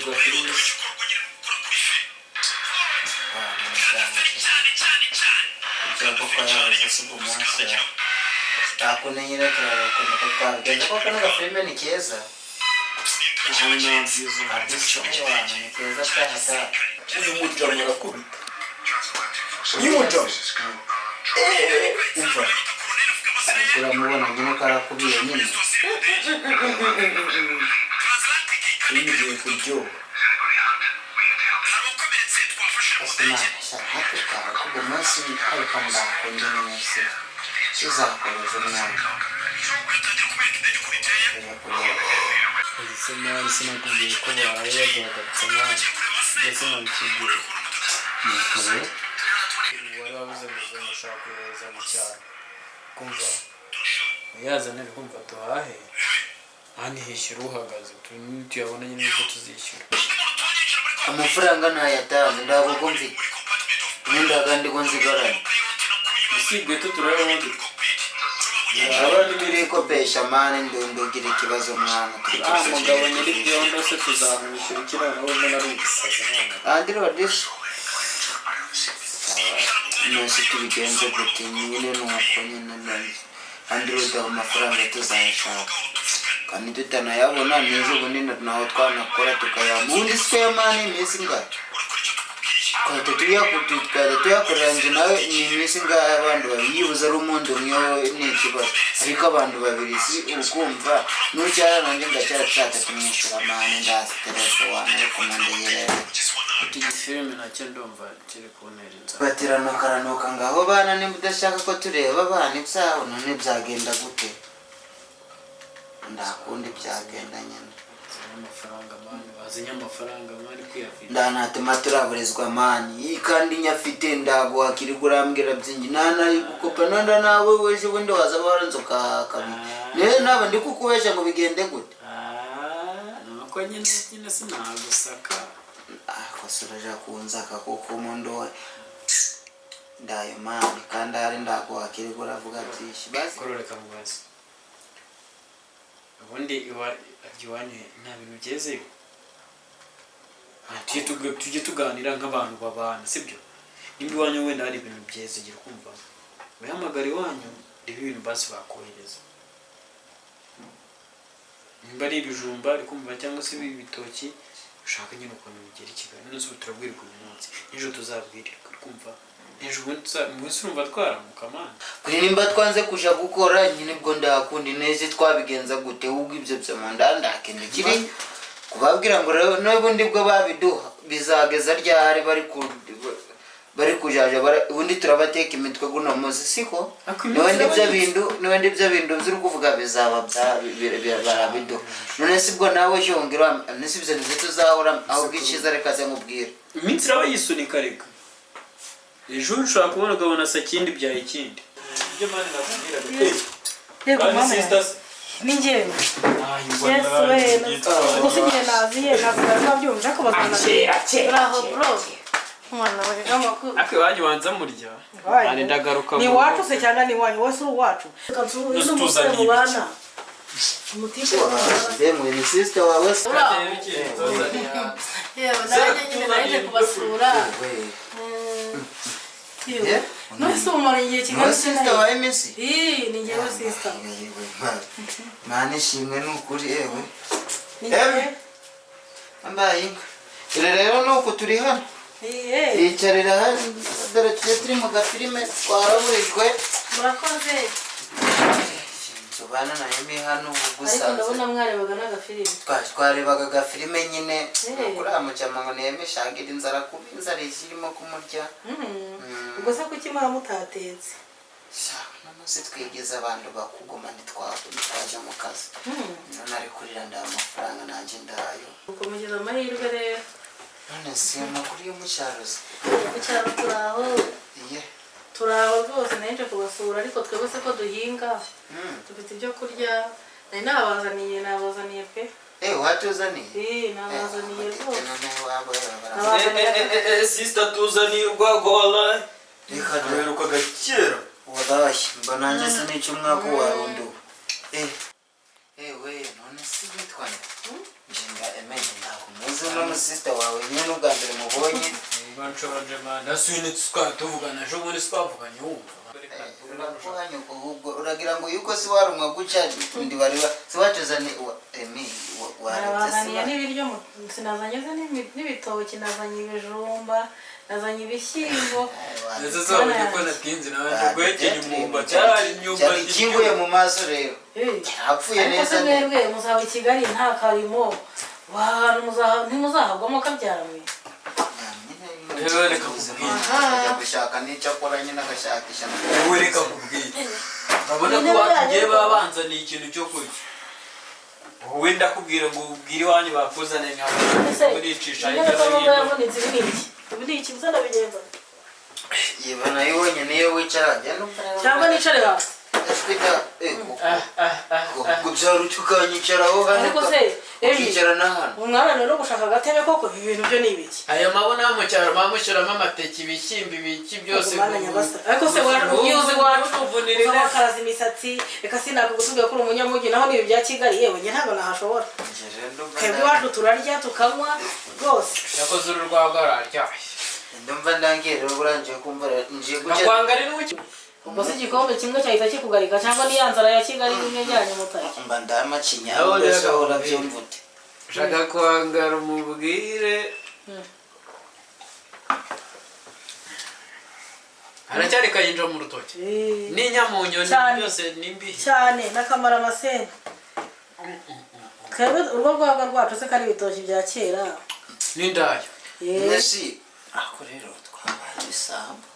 Gafilime se? Ibyo ko yabuze si ubwo munsi takunenyera, turabakunda ko twabigenza kuko kano gafilime ni keza. Ubu nta byiza. Kabisa abantu ni keza cyahata. Uyu mujama arakubita, uyu mujama, umva. Uramubona nyine ko arakubiye nyine. Filime igiye kuryoha. Sinashaka kuko umunsi ariko ndakunda nyine se tuzakomeza umwanya tujya kureba. Ese man, sinakubwiye ko baraye baduhagaritse man? Ibyo sinabikubwiye? Ni kure. Wari wabuze ngo ushaka kohereza mu cyaro, kumva uyazane, kumva duhahe aha hishyura uhagaze, tuyabona nyine nibwo tuzishyura. Amafaranga ntayatanze, ntabwo ubwo mfite nendaga ndiko nzigaranye. Usibye tu turabona dute? Abandi turikopesha man, ndundugira ikibazo mwana. Ah, mugabo nyiri byondo se tuzamwishyura iki noneho? Ubona ari ugusaza none. Andiro disi nose tubigenze gute nyine? Nuko nyine android aho amafaranga tuzayashaka kandi tutanayabona neza, ubundi naho twanakora tukayabona. Ubundi square man iminsi ingahe twahita tuyakorera nje nawe? Ni iminsi ingahe abantu babiri yibuze? Ari umuntu umwe ni ikibazo, ariko abantu babiri si ukumva nucyara nanjye ndacyara tushaka tumwishyura man, ndasiterese wana, ariko mandeyerere. Iki gifilime nacyo ndumva kiri kuntera inzara. Batiranuka aranuka ngaho bana, nimba udashaka ko tureba abana ibyabo none byagenda gute? Ndakundi byagenda nyine. Bazanye amafaranga man, bazanye amafaranga man, kwiyafite. Ndanatuma turaburizwa man. Iyi kandi nyafite, ndaguhakira urambwira byinshi ntanari gukopa nanda nawe weje ubundi waza waranze ukahakabiri niyo naba ndi kukubesha ngo bigende gute? Ah, nuko nyine sinagusaka. Ah, kosa uraja kunzaka kuko umuntu we ndayo man, kandi ahari ndaguhakira uravuga byinshi basi. Kororeka mubaze ubundi iwanyu nta bintu byezeyo. Ah, tujye tuganira nk'abantu babana, sibyo? Nimba iwanyu wenda hari ibintu byeze, gira kumva wihamagara iwanyu, reba ibintu basi bakohereza, nimba ari ibijumba ari kumva cyangwa se ibitoki, ushaka nyine ukuntu bigera i Kigali. None se ubu turabwirwa uyu munsi, n'ejo tuzabwirirwa, uri kumva, n'ejo ubundi umunsi urumva twaramuka man. Kuri nimba twanze kuja gukora nyine, ubwo ndakundi neze twabigenza gute? Ahubwo ibyo byo mu nda ndakintu kiri kubabwira ngo rero n'ubundi bwo babiduha bizageza ryari? Bari kujaja ubundi turabateka imitwe guno munsi, siko? Ariko iminsi N'ubundi ibyo iraba. bintu, n'ubundi ibyo bintu by'uri kuvuga bizaba barabiduha. None si bwo nawe jongera, none si ibyo nibyo tuzahora? Ahubwo icyiza, reka ze nkubwire. Iminsi iraba yisunika. Reka ejo ushobora kubona ukabona sakindi byaye ikindi. Ibyo man nakubwiraga. Yego. Kandi Mama. sisters. Ni njyewe. Ah, Yesu we! Gusa igihe naziye ntabwo nari nabyumva, ariko bazana. Kera kera. Uraho bro, umwana we amakuru? Ariko iwanyu wanza murya. Iwanyu? Mani, ndagaruka Ni mu iwacu rugo. se cyangwa ni iwanyu? Wowe si uri uwacu? Reka nsuhuze Ntuzi n'umusore tuzaniye. mubana umutipe. Ndemwe ni sister wawe se? Reba ikintu tuzaniye hano. Yewe, nanjye nyine naje kubasura. We. Yewe. Yeah. None se umara igihe kingana Niwe iki sister nawe? wa Emisi? Ii, ni njyewe sister. Mana ishimwe ni ukuri, ewe. Ni njyewe. Ambaye inka. Dore rero ni uku turi hano. Iye. Yicarira hano, dore tujye turi mu gafilime twaraburijwe. Murakoze. Tubana na Emi hano ubu. Ariko Gusaza. ndabona mwarebaga n'agafilime. Twarebaga agafilime nyine. Eh. Kuriya mucyama ngo ni Emi shangira inzara kuba inzara irimo kumurya. Ubwo se kuki muba mutatetse? Sha, uno munsi twigeze abantu bakuguma, ntitwaje mu kazi. None ari kurira ndaha amafaranga nanjye ndayo. Ukomeza amahirwe rero. None si amakuru yo mu cyaro se? Ku cyaro turaho. Iye. Turaho rwose, naje kubasura, ariko twebwe se ko duhinga, dufite ibyo kurya. Nari nabazaniye pe. Eh, watuzaniye? Eh, nabazaniye rwose. Noneho waba Nabazaniye. Sister, tuzaniye urwagwa wallahi. Reka da. Duherukaga kera. Wallahi mba nanjye sinica umwaka warunduwe. Eh, ewe, none si witwa nde? Njinga emenye, ntabwo muzi. Sinzi uno musista wawe nyine n'ubwa mbere mubonye. Niba nshonje man, nasunitse twatuvugana ejo bundi twavuganye wumva. Urakuhanyuka ahubwo uragira ngo yuko si warumwa guca ndi bari si wacuzane emi waretse Nabazaniye si n'ibiryo sinazanye se n'ibitoki, nazanye ibijumba, nazanye ibishyimbo. Ndetse zabonye ko natinze nabanje guhekenya umwumbati, hari imyumbati cyari kinguye mu maso rero. Eh. Yapfuye Ariko neza. se mwebwe muzaba i Kigali nta karimo wahantu ntimuzahagwamo kabyara mwe? Rero reka nkubwire. Ajya gushaka n'icyo akora nyine agashakisha. Wowe reka nkubwire, urabona ko iwacu ugiye baba banzaniye ikintu cyo kurya, wowe ndakubwira ngo ubwire iwanyu bakuzaniye nka Ese muricisha intebe hirya ko no numva hino. yavunitse, ibi ni iki? Ibi ni iki? Muzanabigenza Yeba nayo wenyine iyo wicara njya numva cyangwa nicare hasi? Twita kubyara ukanyicaraho hano. Ariko se Emi, ukicara na hano. umwana no gushaka agatebe koko, ibi bintu byo ni ibiki? Ayo mabuno yo mu cyaro bamushyiramo amateke, ibishyimbo, ibiki byose. Mana nyabasa, ariko se ugiye uzi iwacu Uvunira uza ineza. wakaraza imisatsi, reka sinakugutubwira ko uri umunyamujyi, naho ni ibi bya Kigali, yewe njye ntabwo nahashobora. Twebwe iwacu turarya tukanywa rwose. Yakoze uru rwagwa ruraryoshye. Ndumva ndangiye rero, burangiye kumva ngiye guca. Nakwanga ari n'uki. Ubwo se igikombe kimwe cyahita kikugarika, cyangwa niya nzara ya Kigali imwe ijyanye umutari? Mba ndamacinya Nawe mbese rero urabyumva ute? Ushaka kwangara umubwire haracyari kayinja mu rutoki n'inyamunyo. Cyane. Byose ni mbi. Cyane n'akamara amasenda. Twebwe urwo rwagwa rwacu se kari ibitoki bya kera. N'indaya. Mbese ako rero twabaye ibisambo.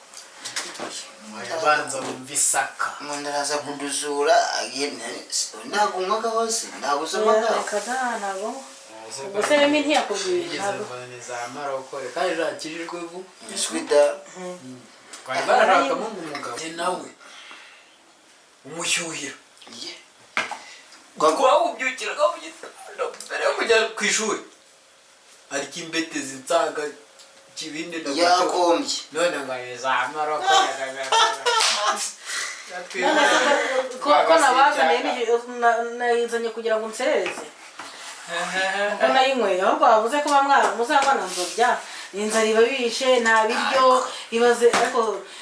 Abanza wumva isaka. Umuntu araza kudusura, ntabwo unywaga hose, ntabwo usomaga. Reka da, ntabwo. Ubwo se Remy ntiyakubwiye? Ntabwo. Za marokore kandi zakijijwe vuba. Swida. Bari barashakamo umugabo. Njye nawe umushyuhira kuko wawubyukiraga mu gitondo mbere yo kujya ku ishuri, ariko imbete zinsaga ikibindi na Yakombye. None ngo ni za marokore. None se ko nabazaniye nayizanye kugira ngo nsereze kuko nayinyweye, ahubwo bavuze ko muzanywa na nzobya, inzara iba bishe, nta biryo ibaze. Ariko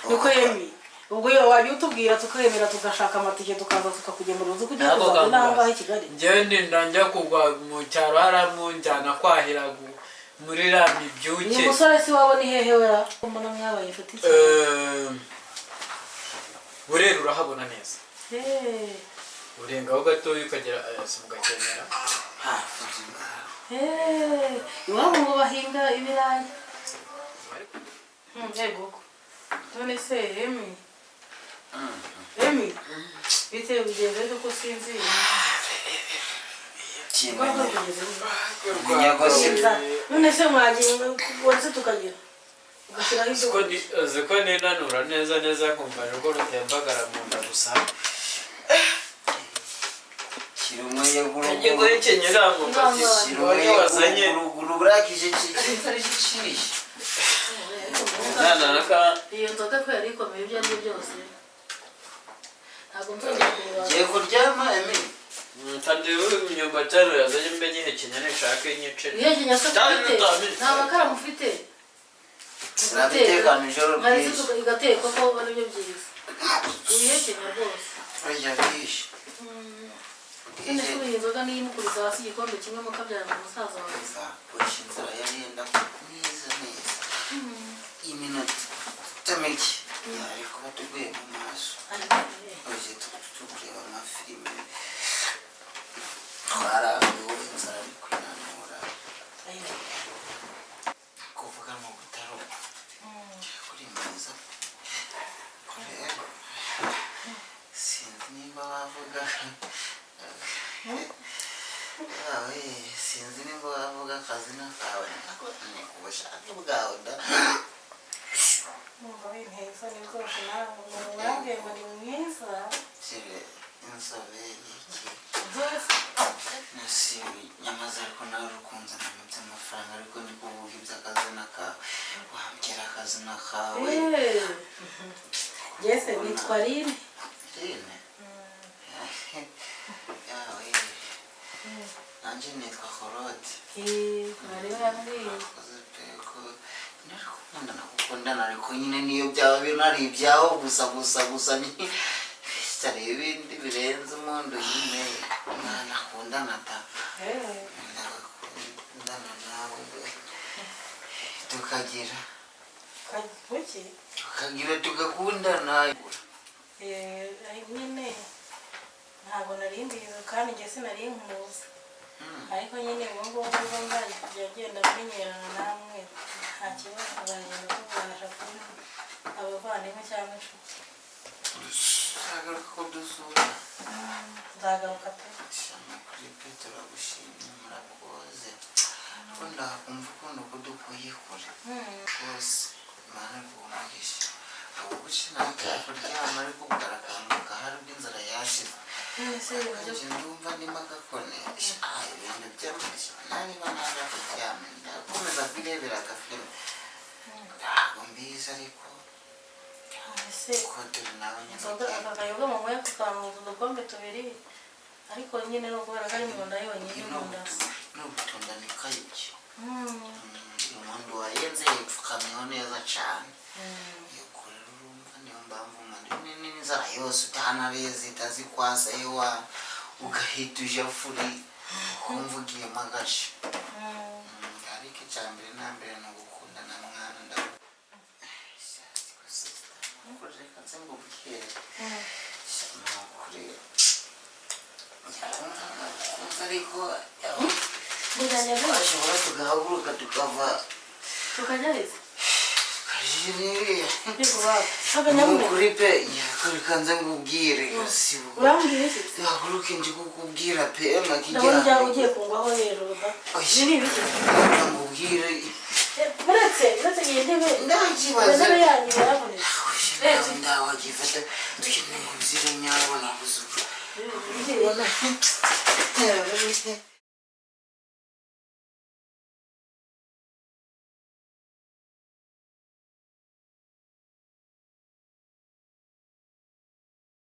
niko yemi, ubwo iyo wajya utubwira tukemera tugashaka amatike tukaza tukakugemura, uzi ko ugiye Ntabwo kuzaza n'aho ngaho i kamubaza. Kigali. Njyewe ndinda njya kugwa mu cyaro haramunjyana kwahira muri ra Uyu mibyuke. musore si wabo ni hehe wera? Mbona mwabaye inshuti cyane. Burera urahabona neza. Urengaho gatoya ukagera si mu Gakenera. Iwabo ngo bahinga ibirayi. Yego ko. None se Emi, Emi, bite, bigeze ko usinziriye? Rwagwa rugeze. None se mwagiye wese tukagira ugashyiraho ibyo kurya? Uzi ko ninanura neza neza nkumva nirwo rutembagara mu nda gusa. Ngiye guhekenya uriya mwumbati wari wazanye. Umwana naka. Iyo nzoga ko yari ikomeye, ibyo ari byo byose ntabwo nzongera kureba. Ngiye kuryama Emi. Kandi imyumbati hano yazanye mbe nyihekenya nishake nyice. Ihekenya se Cyane ufite utabizi. Nta makara mufite? Nabitekana ijoro Mwahise bwije. Igatekwa ko aribyo byiza, ubihekenya rwose. Burya bwije. None se ubu iyi nzoga niyo imukuriza hasi igikombe kimwe mukabyara mu musaza wawe? Zakoresha inzara yari yenda neza neza iminota mike yari kuba tuguye mu maso. Uje tukureba amafilime, twarambiwe, inzara ari kwinanura, kuvuga ni ubutaro kuri meza. Rero sinzi nimba bavuga yawe, sinzi nimba bavuga akazina kawe, ni ubushake bwawe da. Numva binteye isoni rwose, nawe urambwiye ngo ni mwiza. Sire inzobe y'iki? Inzobe se? Nasi nyamaze, ariko nawe urukunze mu by'amafaranga, ariko ndi kuvuga iby'akazina kawe, wambwira akazina kawe. Jese nitwa Line. Line yawe. Nanjye nitwa Claude. Rero yambwiye. Urakoze pe, ko nari gukundana gukundana, ariko nyine niyo byaba binari ibyaho gusa gusa gusa, ni bitari ibindi birenze umuntu nyine mwana akundana ta. Ndagakundana nawe tukagira Kuki? Tukagira tugakundana. Nyine ntabwo nari mbizi, kandi njye sinari nkuzi, ariko nyine ubu ngubu ubwo nzajya ngenda menyerana namwe, nta kibazo, tuzagenda tubasha kuba abavandimwe cyangwa inshuti. Uzagaruka kudusura? Nzagaruka pe. Shama kuri pe, turagushimye, murakoze, ariko ndakumva ukuntu kudukuye kure rwose. Imana iguhe. Ubu buce nanjye kuryama, ariko bwarakanguka hari ubwo inzara yashize. None se ibyo Nje ndumva ndimo agakone ibintu by'amashyi, naniba naza kuryama ndakomeza kwirebera agafilime, ntabwo mbizi ariko Ese ko turi nawe nyine. Inzoga, aka kayoga munyweye kukamuza udukombe tubiri, ariko nyine ni ukubera ko ari mu nda yonyine, mu nda. Ni ubutunda, ni kayuki. Umuntu wayenze yipfukamyeho neza cyane. Iyo kure urumva niyo mpamvu umuntu n'inzara yose utanareze itazikwasa, ewa ugahita uja furi ukumva ugiyemo agace. Ariko icya mbere na mbere ni ugukundana mwana, ndabona reka nze ngubwire nukuri ariko Mujyanye gute? Twashobora tugahaguruka tukava Tukajya heza? Kajiriya. Yego baba akanyabune. Nukuri pe, reka nze ngubwire si Urambwira iki? Tuhaguruke nje kukubwira pe. Ndabona ujya ugiye kungwaho hejuru da. Ibi ni ibiki? Ngubwire. Uretse iyi ntebe. Ndakibaza. Intebe yanyu yaravunitse. Ndawagifata tukeneye kubzira nyabo nabuze. Ibi-